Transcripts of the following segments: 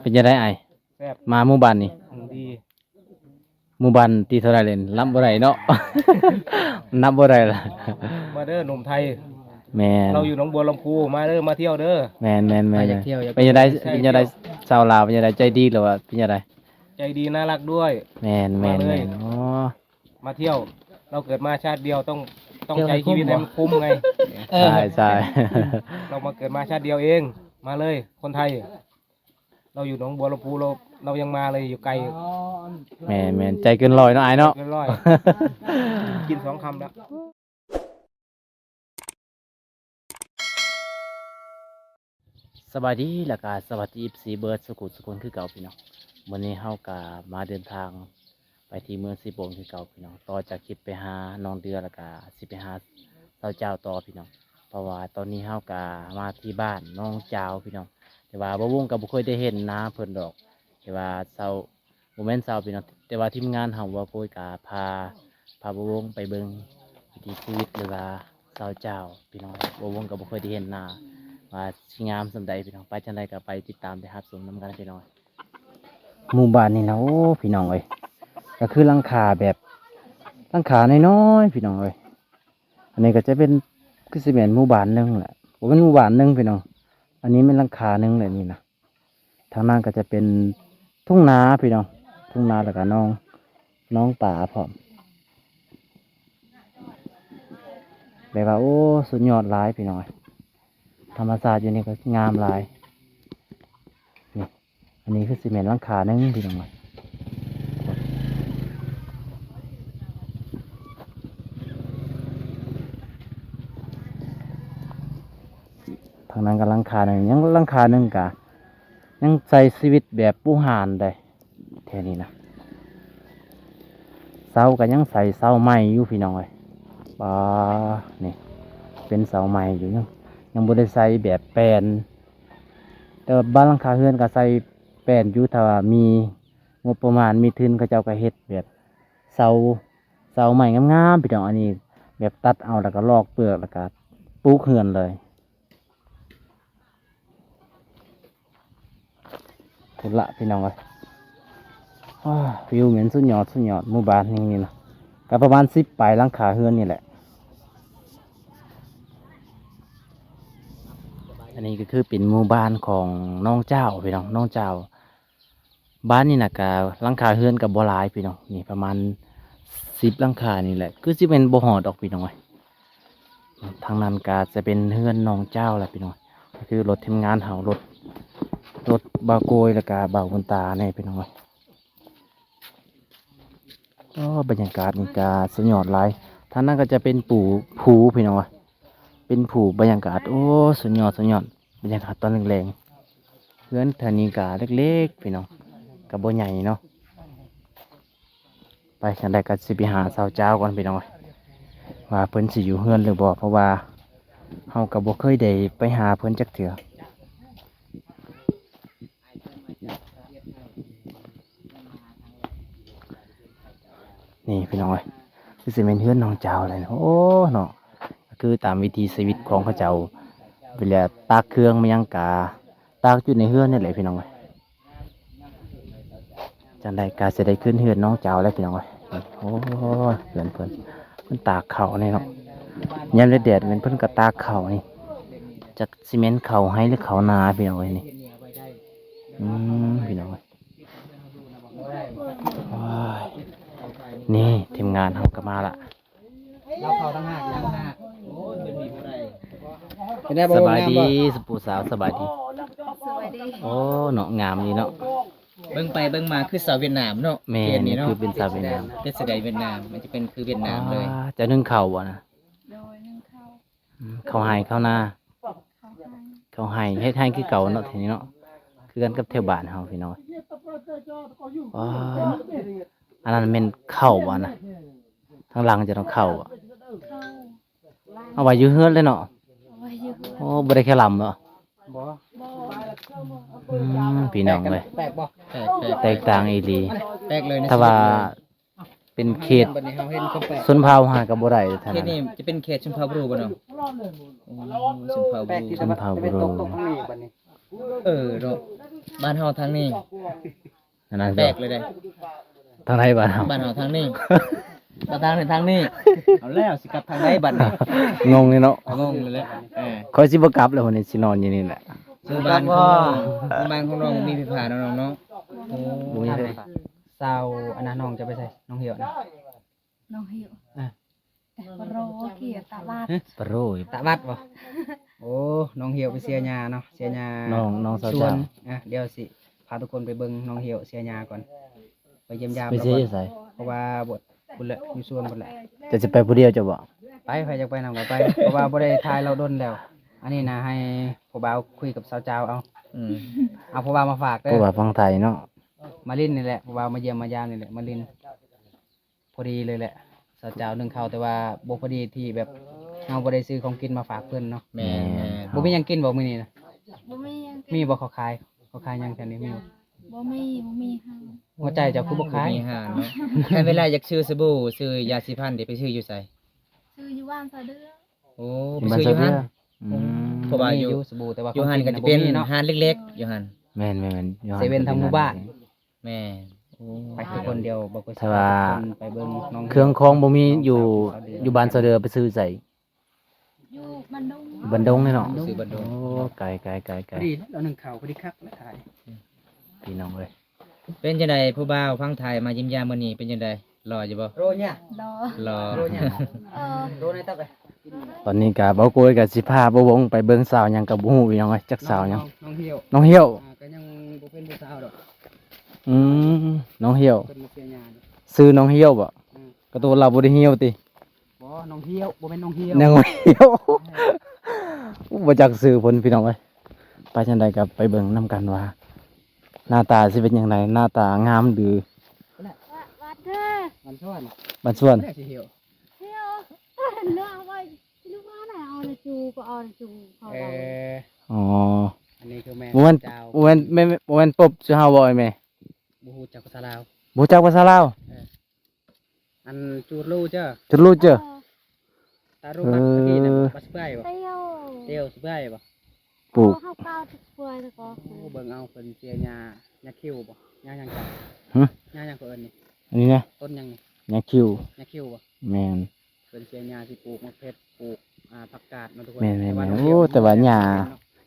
ປັນຈັ່ງໃດອ້າຍ? ແຊບ ມາໝູ່ບ້ານນີ້? ອືມ ດີ. ໝູ່ບ້ານທີເທົ່າໃດແລ້ວ? ນັບບໍ່ໄດ້ເນາະ ນັບບໍ່ໄດ້ລະ. ມາເດີໜຸ່ມໄທ. ແມ່ນ ເຮົາຢູ່ໜອງບົວລຳພູ ມາເດີ ມາທ່ຽວເດີ. ແມ່ນໆໆ ໄປຢາກທ່ຽວ ຢາກ ເປັນຈັ່ງໃດ? ໄປທ່ຽວ ເປັນຈັ່ງໃດ? ຊາວລາວເປັນຈັ່ງໃດ? ໃຈດີຫຼືວ່າເປັນຈັ່ງໃດ? ໃຈດີ ໜ້າຮັກດ້ວຍ. ແມ່ນໆໆ ມາເລີຍ. ອໍ ມາທ່ຽວ ເຮົາເກີດມາຊາດດຽວ ຕ້ອງ ຕ້ອງໃຊ້ຊີວິດໃຫ້ມັນຄຸ້ມໄງ. ເອີ ໃຊ່ໆ ເຮົາມາເກີດມາຊາດດຽວເອງ. ມາເລີຍ ຄົນໄທ ເຮົາຢູ່ໜອງບົວລຳພູ ເຮົາ ເຮົາຍັງມາເລີຍ ຢູ່ໄກ. ແມ່ນໆ ໃຈເກີນຮ້ອຍເນາະອ້າຍເນາະ. ເກີນຮ້ອຍ ກິນສອງຄຳແລ້ວ. ສະບາຍດີ ແລ້ວກະສະຫວັດດີ ເອັຟຊີ ເບິດສຸຂຸສຸຄົນຄືເກົ່າພີ່ນ້ອງ. ມື້ນີ້ເຮົາກະມາເດີນທາງໄປທີ່ເມືອງເຊໂປນຄືເກົ່າພີ່ນ້ອງ. ຕໍ່ຈາກຄລິບໄປຫານ້ອງເດືອ ແລ້ວກະຊິໄປຫາຊາວເຈົ້າຕໍ່ພີ່ນ້ອງ. ເພາະວ່າຕອນນີ້ເຮົາກະມາທີ່ບ້ານໜອງຈາວພີ່ນ້ອງ. ແຕ່ວ່າບ່າວວົງກະບໍ່ເຄີຍໄດ້ເຫັນໜ້າເພິ່ນດອກ. ແຕ່ວ່າຊາວ ບໍ່ແມ່ນຊາວພີ່ນ້ອງ ແຕ່ວ່າທີມງານເຮົາ ບ່າວໂກຍກະພາ ພາບ່າວວົງໄປເບິ່ງວິຖີຊີວິດ ຫຼືວ່າຊາວເຈົ້າພີ່ນ້ອງ. ບ່າວວົງກະບໍ່ເຄີຍໄດ້ເຫັນໜ້າ ວ່າຊິງາມສ່ຳໃດພີ່ນ້ອງ. ໄປຈັ່ງໃດກະໄປຕິດຕາມໄປຮັບຊົມນຳກັນພີ່ນ້ອງ. ໝູ່ບ້ານນີ້ນະ ໂອ້ ພີ່ນ້ອງເອີຍ ກະຄືຫຼັງຄາແບບ ຫຼັງຄານ້ອຍໆ ພີ່ນ້ອງເອີຍ. ອັນນີ້ກະຈະເປັນ ຄືຊິແມ່ນໝູ່ບ້ານໜຶ່ງແຫຼະ ບໍ່ແມ່ນໝູ່ບ້ານໜຶ່ງພີ່ນ້ອງ. ອັນນີ້ແມ່ນຫຼັງຄາໜຶ່ງແຫຼະນີ້ນະ. ທາງນັ້ນກະຈະເປັນທົ່ງນາພີ່ນ້ອງ ທົ່ງນາ ແລ້ວກະໜອງ ໜອງປາພ້ອມ. ແບບວ່າ ໂອ້ ສຸດຍອດຫຼາຍພີ່ນ້ອງເອີຍ. ທຳມະຊາດຢູ່ນີ້ກະງາມຫຼາຍ. ນີ້ ອັນນີ້ຄືຊິແມ່ນຫຼັງຄາໜຶ່ງພີ່ນ້ອງເອີຍ. ທາງນັ້ນກະຫຼັງຄາໜຶ່ງ ຍັງຫຼັງຄາໜຶ່ງກະ ຍັງໃຊ້ຊີວິດແບບບູຮານໃດ ແຖວນີ້ນະ. ເສົາກະຍັງໃຊ້ເສົາໄມ້ຢູ່ພີ່ນ້ອງເອີຍ. ປາ ນີ້ ເປັນເສົາໄມ້ຢູ່ ຍັງ ຍັງບໍ່ໄດ້ໃຊ້ແບບແປ້ນ. ແຕ່ວ່າບາງຫຼັງຄາເຮືອນກະໃຊ້ແປ້ນຢູ່ ຖ້າວ່າມີງົບປະມານ ມີທຶນ ເຂົາເຈົ້າກະເຮັດແບບເສົາ ເສົາໄມ້ງາມໆ ພີ່ນ້ອງ. ອັນນີ້ແບບຕັດເອົາ ແລ້ວກະລອກເປືອກ ແລ້ວກະປູກເຮືອນເລີຍ. ພຸ້ນລະພີ່ນ້ອງເອີຍ. ວ້າ ວິວແມ່ນສຸດຍອດ ສຸດຍອດ. ໝູ່ບ້ານແຫ່ງນີ້ນະ ກະປະມານສິບປາຍຫຼັງຄາເຮືອນນີ້ແຫຼະ. ອັນນີ້ກະຄືເປັນໝູ່ບ້ານຂອງໜອງຈາວພີ່ນ້ອງ ໜອງຈາວ. ບ້ານນີ້ນະກະຫຼັງຄາເຮືອນກະບໍ່ຫຼາຍພີ່ນ້ອງ ນີ້ປະມານສິບຫຼັງຄານີ້ແຫຼະ ຄືຊິແມ່ນບໍ່ຮອດດອກພີ່ນ້ອງເອີຍ. ທາງນັ້ນກະຈະເປັນເຮືອນນ້ອງຈາວແຫຼະພີ່ນ້ອງ ກະຄືລົດທີມງານເຮົາ ລົດ ລົດບ່າວໂກຍ ແລ້ວກະບ່າວບຸນຕາແນ່ພີ່ນ້ອງເອີຍ. ໂອ້ ບັນຍາກາດນີ້ກະສຸດຍອດຫຼາຍ. ທາງນັ້ນກະຈະເປັນພູ ພູພີ່ນ້ອງເອີຍ ເປັນພູ ບັນຍາກາດ ໂອ້ ສຸດຍອດ ສຸດຍອດ. ບັນຍາກາດຕອນແລງໆ ເຮືອນແຖວນີ້ກະເລັກໆ ພີ່ນ້ອງ ກະບໍ່ໃຫຍ່ເນາະ. ໄປ ຈັ່ງໃດກະຊິໄປຫາຊາວເຈົ້າກ່ອນພີ່ນ້ອງ ວ່າເພິ່ນຊິຢູ່ເຮືອນຫຼືບໍ່ ເພາະວ່າເຮົາກະບໍ່ເຄີຍໄດ້ໄປຫາເພິ່ນຈັກເທື່ອ. ນີ້ພີ່ນ້ອງເອີຍ ຄືຊິແມ່ນເຮືອນນ້ອງຈາວແຫຼະ. ໂອ້ ເນາະ ຄືຕາມວິຖີຊີວິດຂອງເຂົາເຈົ້າ ເວລາຕາກເຄື່ອງມາຫຍັງກະຕາກຢູ່ໃນເຮືອນນີ້ແຫຼະພີ່ນ້ອງເອີຍ. ຈັ່ງໃດກະຊິໄດ້ຂຶ້ນເຮືອນນ້ອງຈາວແລ້ວພີ່ນ້ອງເອີຍ. ໂອ້ ເຮືອນເພິ່ນ ເພິ່ນຕາກເຂົ້ານີ້ເນາະ ຍາມແດດໆ ແມ່ນເພິ່ນກະຕາກເຂົ້ານີ້ ຈັກຊິແມ່ນເຂົ້າໄຮ່ຫຼືເຂົ້ານາພີ່ນ້ອງເອີຍນີ້. ອືມ ພີ່ນ້ອງເອີຍ ໂອ້ຍ ນີ້ທີມງານເຮົາກະມາລະ. ລາວເຂົ້າຕ່າງຫາກ ຕ່າງຫາກ ໂອ້ຍ ເປັນມີບໍ່ໄດ້. ເປັນໄດ້ບໍ່? ສະບາຍດີ ງາມບໍ່? ສະປູສາວ ສະບາຍດີ ສະບາຍດີ. ໂອ້ ເນາະ ງາມດີເນາະ ເບິ່ງໄປເບິ່ງມາຄືສາວຫວຽດນາມເນາະ. ແມ່ນ ເຂດນີ້ເນາະ ຄືເປັນສາວຫວຽດນາມ ເປັນສະໄດຫວຽດນາມ ມັນຈະເປັນຄືຫວຽດນາມເລີຍ. ອ່າ ເຈົ້າໜຶ້ງເຂົ້າບໍ່ນະ? ໂດຍ ໜຶ້ງເຂົ້າ. ອືມ ເຂົ້າໄຮ່ເຂົ້ານາ ເຂົ້າໄຮ່ ເຮັດໄຮ່ຄືເກົ່າເນາະ ແຖວນີ້ເນາະ ຄືກັນກັບແຖວບ້ານເຮົາພີ່ນ້ອງ. ວ້າ ອັນນັ້ນແມ່ນເຂົ້າບໍ່ນະ? ທາງຫຼັງຈະຕ້ອງເຂົ້າບໍ່? ເຂົ້າ ເອົາໄວ້ຢູ່ເຮືອນເລີຍເນາະ. ເອົາໄວ້ຢູ່ເຮືອນ. ໂອ້ ບໍ່ໄດ້ແຄ່ລຳເນາະ. ບໍ່ ບໍ່ ອືມ ພີ່ນ້ອງເອີຍ ແປກບໍ່? ແປກ ແຕກຕ່າງອີ່ຫຼີ ແປກເລີຍນະ. ຖ້າວ່າ ເປັນເຂດ ບັດນີ້ເຮົາເຫັນຄວາມແປກ ຊົນເຜົ່າຫາກະບໍ່ໄດ້ເທົ່ານັ້ນ. ເຂດນີ້ຈະເປັນເຂດຊົນເຜົ່າບຣູບໍ່ເນາະ? ໂອ້ ຊົນເຜົ່າບຣູ ຊົນເຜົ່າບຣູ. ເອີ ເນາະ ບ້ານເຮົາທາງນີ້ ອັນນັ້ນ ແປກເລີຍເດ້. ທາງໃດບ້ານເຮົາ? ບ້ານເຮົາທາງນີ້ ບໍ່ທາງນັ້ນທາງນີ້. ເອົາແລ້ວ ຊິກັບທາງໃດບັດນີ້? ງົງເລີຍເນາະ. ງົງເລີຍ. ເອີ ຂ້ອຍຊິບໍ່ກັບແລ້ວ ມື້ນີ້ຊິນອນຢູ່ນີ້ແຫຼະ. ຢູ່ບ້ານຂອງນ້ອງ ຢູ່ບ້ານຂອງນ້ອງມີໄຟຟ້າເນາະ ນ້ອງເນາະ. ໂອ້ ບໍ່ມີໄຟຟ້າ. ສາວ ອັນນັ້ນ ນ້ອງຈະໄປໃສ? ນ້ອງຫ່ຽວນະ? ນ້ອງຫ່ຽວ ອາ ປະໂຣ ເຂດຕາບັດ. ປະໂຣ ຕາບັດບໍ່? ໂອ້ ນ້ອງຫ່ຽວໄປເສຍຫຍ້າເນາະ ເສຍຫຍ້າ ນ້ອງ ນ້ອງສາວ ສວນ. ອ່ະ ດຽວຊິພາທຸກຄົນໄປເບິ່ງນ້ອງຫ່ຽວເສຍຫຍ້າກ່ອນ ໄປຢ້ຽມຢາມ. ໄປເສຍຢູ່ໃສ? ເພາະວ່າບໍ່ ພຸ້ນແຫຼະ ຢູ່ສວນພຸ້ນແຫຼະ. ເຈົ້າຊິໄປຜູ້ດຽວເຈົ້າບໍ່? ໄປ ໃຜຢາກໄປນຳກໍໄປ ເພາະວ່າບໍ່ໄດ້ຖ່າຍລາວດົນແລ້ວ. ອັນນີ້ນະ ໃຫ້ຜູ້ບ່າວຄຸຍກັບສາວຈາວເອົາ. ອືມ ເອົາຜູ້ບ່າວມາຝາກເດີ ຜູ້ບ່າວຝັ່ງໄທເນາະ. ມາຫຼິ້ນນີ້ແຫຼະ ຜູ້ບ່າວມາຢ້ຽມມາຢາມນີ້ແຫຼະ ມາຫຼິ້ນ. ພໍດີເລີຍແຫຼະ ສາວຈາວໜຶ້ງເຂົ້າ ແຕ່ວ່າບໍ່ພໍດີທີ່ແບບເຮົາບໍ່ໄດ້ຊື້ຂອງກິນມາຝາກເພິ່ນເນາະ. ແມ່ນໆ. ບໍ່ມີຫຍັງກິນບໍ່ມື້ນີ້ນະ? ບໍ່ມີຫຍັງກິນ. ມີບໍ່ເຂົາຂາຍ ເຂົາຂາຍຫຍັງແຖວນີ້ມີບໍ່? ບໍ່ມີ ບໍ່ມີຮ້ານ. ຫົວໃຈເຈົ້າຄືບໍ່ຂາຍ? ບໍ່ມີຮ້ານເນາະ. ຄັນເວລາຢາກຊື້ສະບູ ຊື້ຢາສີຟັນ ໄດ້ໄປຊື້ຢູ່ໃສ? ຊື້ຢູ່ບ້ານສະເດືອ. ໂອ້ ໄປຊື້ຢູ່ຫັ້ນ. ອືມ ເພາະວ່າຢູ່ ຢູ່ສະບູ ແຕ່ວ່າຢູ່ຫັ້ນກໍຈະເປັນຮ້ານເລັກໆ ຢູ່ຫັ້ນ. ແມ່ນໆ ຢູ່ຫັ້ນ ເຊເວັນທາງໝູ່ບ້ານ. ແມ່ນ. ໂອ້ ໄປຄືຄົນດຽວບໍ່ ກໍຊິພາທຸກຄົນໄປເບິ່ງນ້ອງ. ເຄື່ອງຂອງບໍ່ມີຢູ່ ຢູ່ບ້ານສະເດືອ ໄປຊື້ໃສ? ຢູ່ບ້ານດົງ. ບ້ານດົງນີ້ເນາະ. ຊື້ບ້ານດົງ. ໂອ້ ໄກໆໆໆ. ພໍດີແລ້ວໜຶ້ງເຂົ້າ ພໍດີຄັກແລ້ວຖ່າຍ. ພີ່ນ້ອງເອີຍ ເປັນຈັ່ງໃດຜູ້ບ່າວຝັ່ງໄທມາຢ້ຽມຢາມມື້ນີ້ ເປັນຈັ່ງໃດ? ຫຼໍ່ຢູ່ບໍ່? ໂຣຍະ ຫຼໍ່ ຫຼໍ່ ໂຣຍະ ເອີ ໂຣຍະ. ຕອນນີ້ກະເບົາໂກຍກະຊິພາເບົາວົງໄປເບິ່ງສາວຫຍັງກະບໍ່ຮູ້ພີ່ນ້ອງເອີຍ ຈັກສາວຫຍັງ. ນ້ອງ ນ້ອງຫ່ຽວ. ນ້ອງຫ່ຽວ. ອ່າ ກະຍັງບໍ່ເປັນຜູ້ສາວດອກ. ອືມ ນ້ອງຫ່ຽວ. ເພິ່ນມາເສຍຫຍ້າ. ຊື່ນ້ອງຫ່ຽວບໍ່? ອືມ ກະໂຕລາວບໍ່ໄດ້ຫ່ຽວຕິ? ບໍ່ ນ້ອງຫ່ຽວ ບໍ່ແມ່ນນ້ອງຫ່ຽວ ນ້ອງຫ່ຽວ. ເອີ ບໍ່ຈັກຊື່ເພິ່ນພີ່ນ້ອງເອີຍ. ໄປຈັ່ງໃດກໍໄປເບິ່ງນຳກັນວ່າໜ້າຕາຊິເປັນຈັ່ງໃດ ໜ້າຕາງາມຫຼື. ວັດເດີ ບ້ານສວນ ບ້ານສວນ. ແລ້ວຊິຫ່ຽວ ຫ່ຽວ ເນາະ ເອົາໄວ້ ລູກມານະ ເອົານະຈູ ກໍເອົານະຈູເຂົາ. ເອີ ອໍ ອັນນີ້ຄືແມ່ນ ບໍ່ແມ່ນ ເຈົ້າ ບໍ່ແມ່ນ ແມ່ ບໍ່ແມ່ນປົບຊື່ເຮົາບໍ່ ແມ່? ບໍ່ຮູ້ຈັກພາສາລາວ ບໍ່ຮູ້ຈັກພາສາລາວ. ເອີ ອັນຈູດລູເຈີ ຈູດລູເຈີ. ເອີ ຕາຣູມັກ ເອີ ຕະກີ້ນັ້ນ ປາສະບາຍບໍ່? ຕຽວ ຕຽວສະບາຍບໍ່? ປູກ ເຮົາເກົາສະບາຍແລ້ວກໍ. ໂອ້ ເບິ່ງເອົາ ເພິ່ນເສຍຫຍ້າ ຫຍ້າຄິວບໍ່? ຫຍ້າຫຍັງ? ຫຶ ຫຍ້າຫຍັງເຂົາເອີ້ນນີ້? ອັນນີ້ນະ ຕົ້ນຫຍັງນີ້? ຫຍ້າຄິວ ຫຍ້າຄິວບໍ່? ແມ່ນ. ເພິ່ນເສຍຫຍ້າຊິປູກໝາກເຜັດ ປູກ ອ່າ ຜັກກາດເນາະທຸກຄົນ. ແມ່ນໆໆ. ແຕ່ວ່າ ໂອ້ ແຕ່ວ່າຫຍ້າ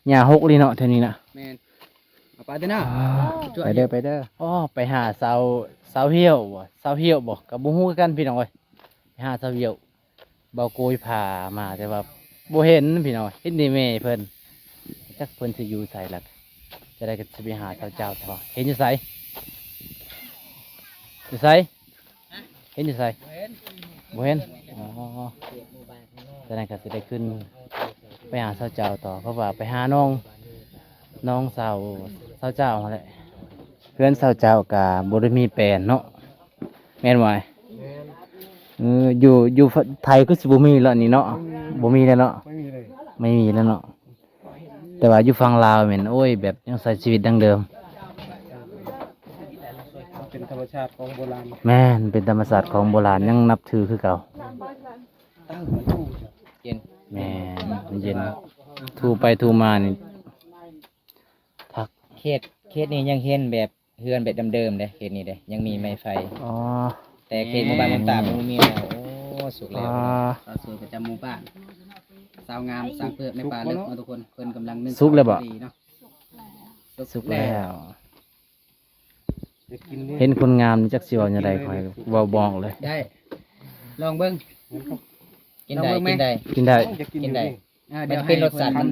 ຫຍ້າຫົກອີ່ຫຼີເນາະແຖວນີ້ນະ. ແມ່ນ. ເອົາໄປເດີເນາະ ໄປເດີ ໄປເດີ. ອໍ ໄປຫາສາວ ສາວຫ່ຽວບໍ່ ສາວຫ່ຽວບໍ່ ກໍບໍ່ຮູ້ຄືກັນພີ່ນ້ອງເອີຍ. ໄປຫາສາວຫ່ຽວ ເບົາໂກຍພາມາ ແຕ່ວ່າບໍ່ເຫັນພີ່ນ້ອງ ເຫັນແຕ່ແມ່ເພິ່ນ. ຈັກເພິ່ນຊິຢູ່ໃສລະ ຈັ່ງໃດກໍຊິໄປຫາສາວເຈົ້າຕໍ່. ເຫັນຢູ່ໃສ? ຢູ່ໃສ? ເຫັນຢູ່ໃສ? ບໍ່ເຫັນ. ອໍ ຈັ່ງໃດກໍຊິໄດ້ຂຶ້ນໄປຫາສາວເຈົ້າຕໍ່ ເພາະວ່າໄປຫານ້ອງ ນ້ອງສາວ ສາວເຈົ້າຫັ້ນແຫຼະ. ເຮືອນສາວເຈົ້າກໍບໍ່ໄດ້ມີແປນເນາະ ແມ່ນບໍ່ອ້າຍ? ແມ່ນ. ເອີ ຢູ່ ຢູ່ໄທຄືຊິບໍ່ມີແລ້ວນີ້ເນາະ. ບໍ່ມີ ບໍ່ມີແລ້ວເນາະ. ໄມ່ມີເລີຍ ໄມ່ມີແລ້ວເນາະ. ແຕ່ວ່າຢູ່ຝັ່ງລາວແມ່ນ ໂອ້ຍ ແບບຍັງໃຊ້ຊີວິດດັ້ງເດີມ. ເປັນທຳມະຊາດຂອງໂບລານ. ແມ່ນ ເປັນທຳມະຊາດຂອງໂບລານ ຍັງນັບຖືຄືເກົ່າ. ເຢັນ. ແມ່ນ ມັນເຢັນ. ຖູໄປຖູມານີ້ ຄັກ. ເຂດ ເຂດນີ້ຍັງເຫັນແບບ ເຮືອນແບບເດີມໆເດ້ ເຂດນີ້ເດ້ ຍັງມີໄມ້ໄຜ່. ອໍ ແຕ່ເຂດໝູ່ບ້ານ ແມ່ນ ມັນຕາກ ບໍ່ມີແລ້ວ. ໂອ້ ສຸກແລ້ວ. ອ່າ ສາວສວຍປະຈຳໝູ່ບ້ານ ສາວງາມສ້າງເພິບໃນປ່າເລິກເນາະທຸກຄົນ. ເພິ່ນກຳລັງໜຶ້ງ ສຸກແລ້ວບໍ່? ດີເນາະ ສຸກແລ້ວ ສຸກແລ້ວ. ເຫັນຄົນງາມນີ້ຈັກຊິເວົ້າແນວໃດ ຂ້ອຍເວົ້າບໍ່ອອກເລີຍ. ໄດ້ ລອງເບິ່ງ ກິນໄດ້ ກິນໄດ້ ກິນໄດ້ ກິນໄດ້. ອ່າ ມັນເປັນລົດຊາດ ມັນ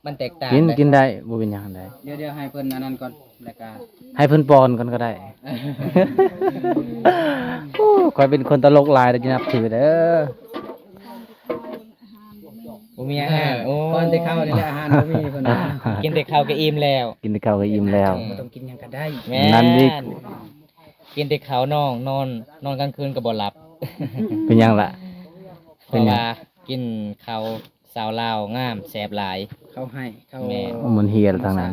ມັນແຕກຕ່າງ. ກິນ ກິນໄດ້ ບໍ່ເປັນຫຍັງໃດ. ດຽວ ດຽວໃຫ້ເພິ່ນອັນນັ້ນກ່ອນ ແລ້ວກໍໃຫ້ເພິ່ນປ້ອນກ່ອນກໍໄດ້. ໂອ້ ຂ້ອຍເປັນຄົນຕະຫຼົກຫຼາຍ ຈະນັບຖືເດີ. ບໍ່ມີອາຫານ. ໂອ້ ປ້ອນແຕ່ເຂົ້ານີ້ແຫຼະ ອາຫານບໍ່ມີເພິ່ນວ່າ. ກິນແຕ່ເຂົ້າກໍອີ່ມແລ້ວ ກິນແຕ່ເຂົ້າກໍອີ່ມແລ້ວ. ບໍ່ຕ້ອງກິນຫຍັງກໍໄດ້. ແມ່ນ ນັ້ນອີກ ກິນແຕ່ເຂົ້າ ນອນ ນອນ ນອນກາງຄືນກໍບໍ່ຫຼັບ. ເປັນຫຍັງລະ? ເພາະວ່າກິນເຂົ້າ ສາວລາວງາມແຊບຫຼາຍ. ເຂົ້າໄຮ່ ເຂົ້າ ແມ່ນ ມັນເຮຍທາງນັ້ນ.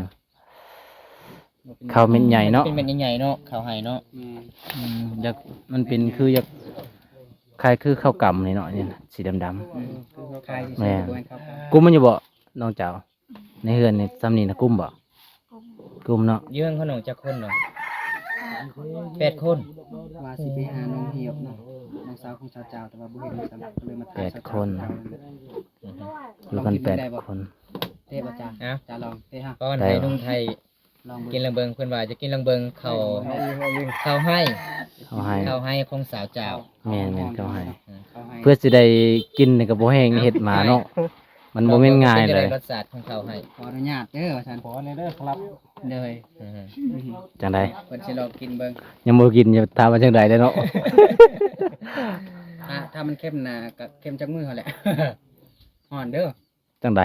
ເຂົ້າເມັດໃຫຍ່ເນາະ ເປັນເມັດໃຫຍ່ໆເນາະ ເຂົ້າໄຮ່ເນາະ. ອືມ ຢາກ ມັນເປັນຄືຢາກ ຄ້າຍຄືເຂົ້າກຳນີ້ເນາະ ນີ້ນະ ສີດຳໆ. ອືມ ຄືເຂົ້າກຳ. ແມ່ນ ກຸ້ມມັນຢູ່ບໍ່ນ້ອງເຈົ້າ? ໃນເຮືອນນີ້ ຊ່ຳນີ້ນະ ກຸ້ມບໍ່? ກຸ້ມ. ກຸ່ມເນາະ ຢູ່ເຮືອນຂອງນ້ອງຈັກຄົນເນາະ? ແປດຄົນ. ວ່າຊິໄປຫານ້ອງຮຽບເນາະ ນ້ອງສາວຂອງສາວຈາວ ແຕ່ວ່າບໍ່ເຫັນສຳລັບ ກໍເລີຍມາຖ່າຍ ແປດຄົນ ສາວຈາວເຮົານີ້ແຫຼະ. ອືຮຶ ຢູ່ກັນແປດຄົນ. ເຕະບໍ່ຈາ? ເອົ້າ ຈາລອງເຕະຮະ ປ້ອນໃຫ້ລຸງໄທ ລອງເບິ່ງ ກິນລອງເບິ່ງ. ເພິ່ນວ່າຈະກິນລອງເບິ່ງເຂົ້າ ເຂົ້າໄຮ່ ເຂົ້າໄຮ່ ເຂົ້າໄຮ່ຂອງສາວຈາວ. ແມ່ນໆ ເຂົ້າໄຮ່. ອືມ ເພື່ອຊິໄດ້ກິນນີ້ກໍບໍ່ແຫ້ງເຮັດມາເນາະ ມັນບໍ່ແມ່ນງ່າຍເລີຍ. ລອງເບິ່ງວ່າເປັນຈັ່ງໃດລົດຊາດຂອງເຂົ້າໄຮ່. ຂໍອະນຸຍາດເດີວ່າຊັ້ນ. ຂໍແນ່ເດີຄັບ. ໂດຍ. ອືຮຶ ຈັ່ງໃດ? ເພິ່ນຊິລອງກິນເບິ່ງ. ຍັງບໍ່ກິນ ຢ່າຖາມວ່າຈັ່ງໃດເດ້ເນາະ. ຖ້າ ຖ້າມັນເຄັມນະ ກໍເຄັມຈັກມື້ຫັ້ນແຫຼະ. ຮ້ອນເດີ. ຈັ່ງໃດ?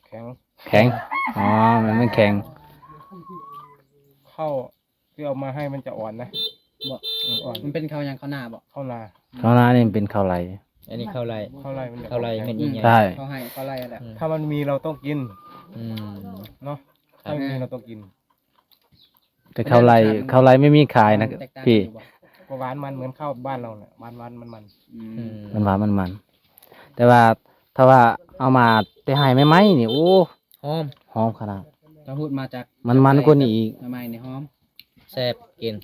ແຂງ ແຂງ. ອໍ ມັນ ມັນແຂງ. ເຂົ້າທີ່ເອົາມາໃຫ້ມັນຈະອ່ອນນະ. ບໍ່ ອືມ ອ່ອນ. ມັນເປັນເຂົ້າຫຍັງ? ເຂົ້ານາບໍ່? ເຂົ້ານາ. ເຂົ້ານານີ້ມັນເປັນເຂົ້າໄຮ່. ອັນນີ້ເຂົ້າໄຮ່. ເຂົ້າໄຮ່ມັນຈະ ເຂົ້າໄຮ່ເມັດໃຫຍ່ໆ. ໃຊ່ ເຂົ້າໄຮ່ ເຂົ້າໄຮ່ຫັ້ນແຫຼະ. ອືມ ຖ້າມັນມີເຮົາຕ້ອງກິນ. ອືມ ເນາະ. ຖ້າມັນມີເຮົາຕ້ອງກິນ. ແຕ່ເຂົ້າໄຮ່ ເຂົ້າໄຮ່ມັນມີຂາຍນະ ມັນແຕກຕ່າງ ພີ່ ກັນຢູ່ບໍ່? ກໍຫວານມັນເໝືອນເຂົ້າບ້ານເຮົາແຫຼະ ຫວານໆ ມັນໆ. ອືມ ອືມ ມັນຫວານມັນໆ. ແຕ່ວ່າຖ້າວ່າເອົາມາແຕ່ໄຮ່ໃໝ່ໆ ນີ້ ໂອ້ ຫອມ ຫອມຂະໜາດ. ຖ້າຮູດມາຈາກ ມັນໆ ກວ່ານີ້ອີກ ໃໝ່ໆ ນີ້ຫອມ ແຊບກິນ.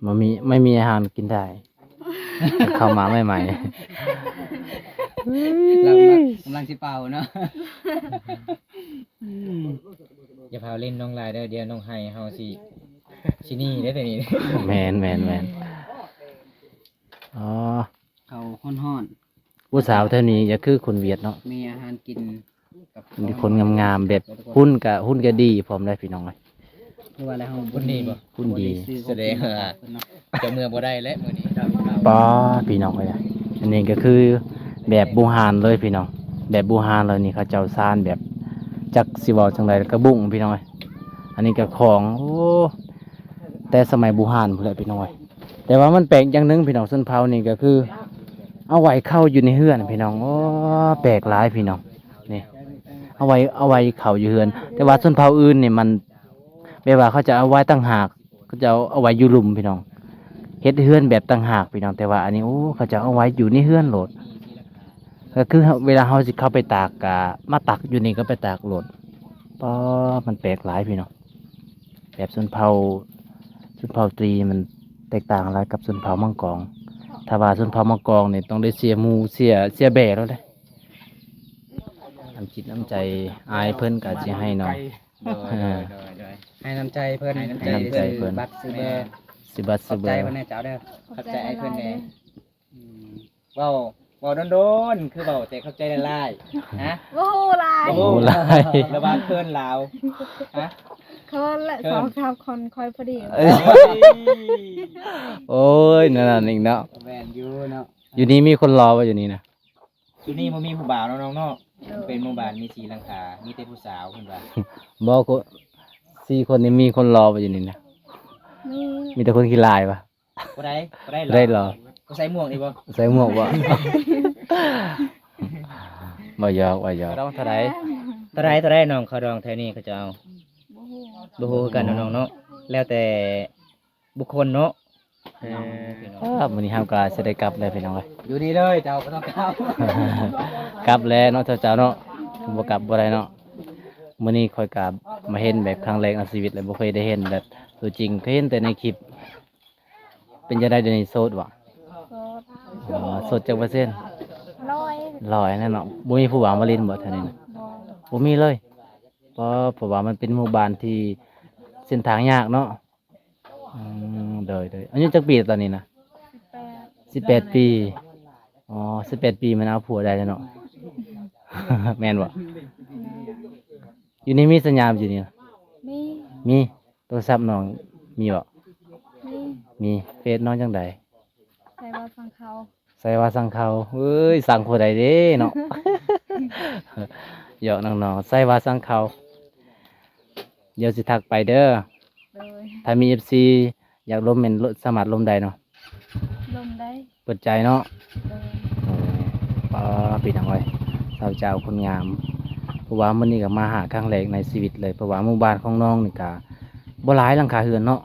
ບໍ່ມີ ໄມ່ມີອາຫານກິນໄດ້ ເຂົ້າມາໃໝ່ໆ. ກຳລັງຊິເປົ່າເນາະ. ຢ່າພາວຫຼິ້ນນ້ອງຫຼາຍເດີ ດຽວນ້ອງໄຫ້ເຮົາຊິ ຊິໜີເດີ ດຽວນີ້. ແມ່ນໆໆ. ອໍ ເຂົ້າຮ້ອນໆ. ຜູ້ສາວແຖວນີ້ກໍຄືຄົນຫວຽດເນາະ ມີອາຫານກິນກັບ ມີຄົນງາມໆ ແບບ ເຂົ້າຮ້ອນໆ ຫຸ່ນກະ ຫຸ່ນກະດີພ້ອມໄດ໋ພີ່ນ້ອງເອີຍ. ຄືວ່າແລ້ວເຮົາ ຫຸ່ນດີບໍ່? ຫຸ່ນດີ. ສະແດງວ່າເຈົ້າເມືອບໍ່ໄດ້ແລ້ວມື້ນີ້. ປ້າ ພີ່ນ້ອງເອີຍ ອັນນີ້ກໍຄືແບບບູຮານເລີຍພີ່ນ້ອງ ແບບບູຮານເລີຍນີ້ ເຂົາເຈົ້າຊານແບບ ຈັກຊິເວົ້າຈັ່ງໃດ ກະບຸ້ງພີ່ນ້ອງເອີຍ. ອັນນີ້ກໍຂອງ ໂອ້ ແຕ່ສະໄໝບູຮານພຸ້ນແຫຼະພີ່ນ້ອງເອີຍ. ແຕ່ວ່າມັນແປກຢ່າງໜຶ່ງພີ່ນ້ອງ ຊົນເຜົ່ານີ້ກໍຄືເອົາໄວ້ເຂົ້າຢູ່ໃນເຮືອນພີ່ນ້ອງ. ໂອ້ ແປກຫຼາຍພີ່ນ້ອງ ນີ້ ເອົາໄວ້ ເອົາໄວ້ເຂົ້າຢູ່ເຮືອນ. ແຕ່ວ່າຊົນເຜົ່າອື່ນນີ້ມັນ ແບບວ່າເຂົາຈະເອົາໄວ້ຕ່າງຫາກ ເຂົາຈະເອົາໄວ້ຢູ່ລຸ່ມພີ່ນ້ອງ ເຮັດເຮືອນແບບຕ່າງຫາກພີ່ນ້ອງ. ແຕ່ວ່າອັນນີ້ ໂອ້ ເຂົາຈະເອົາໄວ້ຢູ່ໃນເຮືອນໂລດ ກໍຄືເວລາເຮົາຊິເຂົ້າໄປຕາກ ກະມາຕັກຢູ່ນີ້ກໍໄປຕາກໂລດ. ປ້າ ມັນແປກຫຼາຍພີ່ນ້ອງ. ແບບຊົນເຜົ່າ ຊົນເຜົ່າຕຣີມັນແຕກຕ່າງຫຼາຍກັບຊົນເຜົ່າມັງກອງ. ຖ້າວ່າຊົນເຜົ່າມັງກອງນີ້ຕ້ອງໄດ້ເສຍໝູ່ ເສຍ ເສຍແບ້ແລ້ວເດ້. ນ້ຳຈິດນ້ຳໃຈອ້າຍເພິ່ນກໍຊິໃຫ້ນ້ອງ. ໂດຍ ໂດຍ ໂດຍ ໂດຍ. ໃຫ້ນ້ຳໃຈເພິ່ນ ໃຫ້ນ້ຳໃຈ ໃຫ້ນ້ຳໃຈເພິ່ນ ຊື້ບັດຊື້ເບີ ແມ່ນ ຊື້ບັດຊື້ເບີ. ຂອບໃຈເພິ່ນແດ່ເຈົ້າເດີ. ຂອບໃຈອ້າຍເພິ່ນແດ່. ອືມ ເວົ້າ ເວົ້າດົນໆ ຄືເວົ້າແຕ່ຂອບໃຈຫຼາຍໆ ຮະ? ບໍ່ຮູ້ຫຼາຍ ບໍ່ຮູ້ຫຼາຍ ຫຼືວ່າເຂີນລາວ ຮະ? ເຂີນແຫຼະ ເຂີນ ສອງສາມຄົນຄ່ອຍພໍດີ. ໂອ້ຍ ໂອ້ຍ ນັ້ນອີກເນາະ. ແມ່ນຢູ່ເນາະ. ຢູ່ນີ້ມີຄົນຫຼໍ່ບໍ່ ຢູ່ນີ້ນະ? ຢູ່ນີ້ບໍ່ມີຜູ້ບ່າວເນາະນ້ອງເນາະ. ໂດຍ. ເປັນໝູ່ບ້ານມີສີ່ຫຼັງຄາ ມີແຕ່ຜູ້ສາວເພິ່ນວ່າ. ບໍ່ ຄົນ ສີ່ຄົນນີ້ມີຄົນຫຼໍ່ບໍ່ ຢູ່ນີ້ນະ? ມີ ມີແຕ່ຄົນຂີ້ລາຍຫວາ? ບໍ່ໄດ້ ບໍ່ໄດ້ຫຼໍ່. ບໍ່ໄດ້ຫຼໍ່. ບໍ່ໃສ່ໝວກນີ້ບໍ່? ໃສ່ໝວກບໍ່? ບໍ່ຢອກ ບໍ່ຢອກ. ດອງເທົ່າໃດ? ເທົ່າໃດ ເທົ່າໃດນ້ອງ? ເຂົ້າດອງແຖວນີ້ເຂົາເຈົ້າເອົາ ບໍ່ຮູ້ ບໍ່ຮູ້ຄືກັນເນາະນ້ອງເນາະ. ແລ້ວແຕ່ບຸກຄົນເນາະ. ເອີ ພີ່ນ້ອງ ມື້ນີ້ເຮົາກໍຊິໄດ້ກັບແລ້ວພີ່ນ້ອງເອີຍ. ຢູ່ນີ້ເລີຍ ເຈົ້າບໍ່ຕ້ອງກັບ. ກັບແລ້ວເນາະ ເຈົ້າເນາະ ບໍ່ກັບບໍ່ໄດ້ເນາະ. ມື້ນີ້ຂ້ອຍກໍມາເຫັນແບບຄັ້ງແລກໃນຊີວິດເລີຍ ບໍ່ເຄີຍໄດ້ເຫັນແບບຕົວຈິງ ເຄີຍເຫັນແຕ່ໃນຄລິບ. ເປັນຈັ່ງໃດດຽວນີ້ ໂສດບໍ່? ໂສດ. ອໍ ໂສດຈັກເປີເຊັນ? ຮ້ອຍ ຮ້ອຍແລ້ວເນາະ. ບໍ່ມີຜູ້ບ່າວມາຫຼິ້ນບໍ່ແຖວນີ້ນະ? ບໍ່ ບໍ່ມີເລີຍ. ເພາະ ເພາະວ່າມັນເປັນໝູ່ບ້ານທີ່ເສັ້ນທາງຍາກເນາະ. ອືມ ໂດຍ ໂດຍ. ອາຍຸຈັກປີແລ້ວຕອນນີ້ນະ? ສິບແປດ ສິບແປດປີ. ອໍ ສິບແປດປີມັນເອົາຜົວໄດ້ແລ້ວເນາະ. ແມ່ນບໍ່? ຢູ່ນີ້ມີສັນຍານຢູ່ນີ້ນະ? ມີ ມີ. ໂທລະສັບນ້ອງມີບໍ່? ມີ ມີ. ເຟສນ້ອງຈັ່ງໃດ? ໃສ່ວ່າສັງເຂົາ ໃສ່ວ່າສັງເຂົາ. ເອີຍ ສັງຜູ້ໃດເດ້ເນາະ. ຢອກນ້ອງໆ ໃສ່ວ່າສັງເຂົາ. ດຽວຊິທັກໄປເດີ. ໂດຍ. ຖ້າມີເອັຟຊີຢາກລົມແມ່ນ ສາມາດລົມໄດ້ເນາະ? ລົມໄດ້. ເປີດໃຈເນາະ. ໂດຍ. ໂດຍ. ປ້າ ພີ່ນ້ອງເອີຍ ສາວເຈົ້າຄົນງາມ. ເພາະວ່າມື້ນີ້ກໍມາຫາຄັ້ງແລກໃນຊີວິດເລີຍ ເພາະວ່າໝູ່ບ້ານຂອງນ້ອງນີ້ກໍບໍ່ຫຼາຍຫຼັງຄາເຮືອນເນາະ.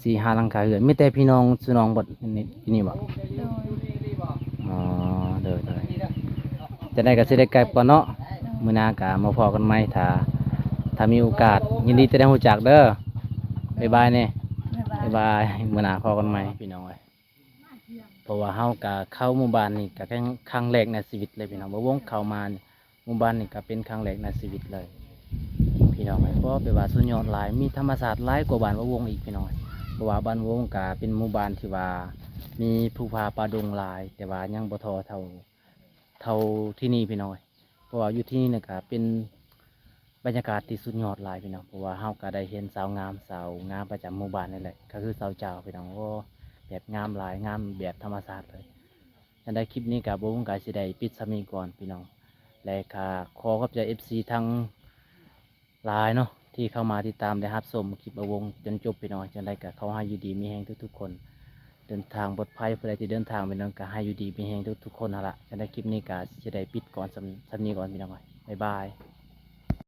ສີ່ຫ້າຫຼັງຄາເຮືອນ ມີແຕ່ພີ່ນ້ອງຊື່ນ້ອງເບິດນີ້ ຢູ່ນີ້ບໍ່? ໂດຍ. ອໍ ໂດຍໆ. ຈັ່ງໃດກໍຊິໄດ້ກັບກ່ອນເນາະ. ໂດຍ. ມື້ໜ້າກໍມາພໍ້ກັນໃໝ່ ຖ້າ ຖ້າມີໂອກາດ ຍິນດີທີ່ໄດ້ຮູ້ຈັກເດີ. ບາຍບາຍແນ່. ບາຍບາຍ. ບາຍບາຍ. ມື້ໜ້າພໍ້ກັນໃໝ່ ພີ່ນ້ອງເອີຍ. ເພາະວ່າເຮົາກໍເຂົ້າໝູ່ບ້ານນີ້ກໍຄັ້ງ ຄັ້ງແລກໃນຊີວິດເລີຍ ພີ່ນ້ອງ. ບ່າວວົງເຂົ້າມາໝູ່ບ້ານນີ້ກໍເປັນຄັ້ງແລກໃນຊີວິດເລີຍ ພີ່ນ້ອງເອີຍ. ເພາະແບບວ່າສຸດຍອດຫຼາຍ ມີທຳມະຊາດຫຼາຍກວ່າບ້ານບ່າວວົງອີກ ພີ່ນ້ອງເອີຍ. ເພາະວ່າບ້ານບ່າວວົງກໍເປັນໝູ່ບ້ານທີ່ວ່າມີພູຜາປ່າດົງຫຼາຍ ແຕ່ວ່າຍັງບໍ່ທໍ່ເທົ່າ ເທົ່າທີ່ນີ້ ພີ່ນ້ອງເອີຍ. ເພາະວ່າຢູ່ທີ່ນີ້ນະກະເປັນບັນຍາກາດທີ່ສຸດຍອດຫຼາຍ ພີ່ນ້ອງ. ເພາະວ່າເຮົາກະໄດ້ເຫັນສາວງາມ ສາວງາມປະຈຳໝູ່ບ້ານນີ້ແຫຼະ ກະຄືສາວຈາວ ພີ່ນ້ອງ. ໂອ້ ແບບງາມຫຼາຍ ງາມແບບທຳມະຊາດເລີຍ. ຈັ່ງໃດຄລິບນີ້ກະບ່າວວົງກະຊິໄດ້ປິດສ່ຳນີ້ກ່ອນ ພີ່ນ້ອງ ແລະກະຂໍຂອບໃຈເອັຟຊີທັງ ຫຼາຍເນາະ ທີ່ເຂົ້າມາຕິດຕາມ ແລະ ຮັບຊົມຄລິບບ່າວວົງຈົນຈົບ ພີ່ນ້ອງ. ຈັ່ງໃດກໍຂໍໃຫ້ຢູ່ດີມີແຮງທຸກໆຄົນ ເດີນທາງປອດໄພ. ຜູ້ໃດທີ່ເດີນທາງໄປນັ້ນກໍໃຫ້ຢູ່ດີມີແຮງທຸກໆຄົນຫັ້ນລະ. ຈັ່ງໃດຄລິບນີ້ກໍຊິໄດ້ປິດກ່ອນ ສ່ຳ ສ່ຳນີ້ກ່ອນ ພີ່ນ້ອງ. ບາຍບາຍ.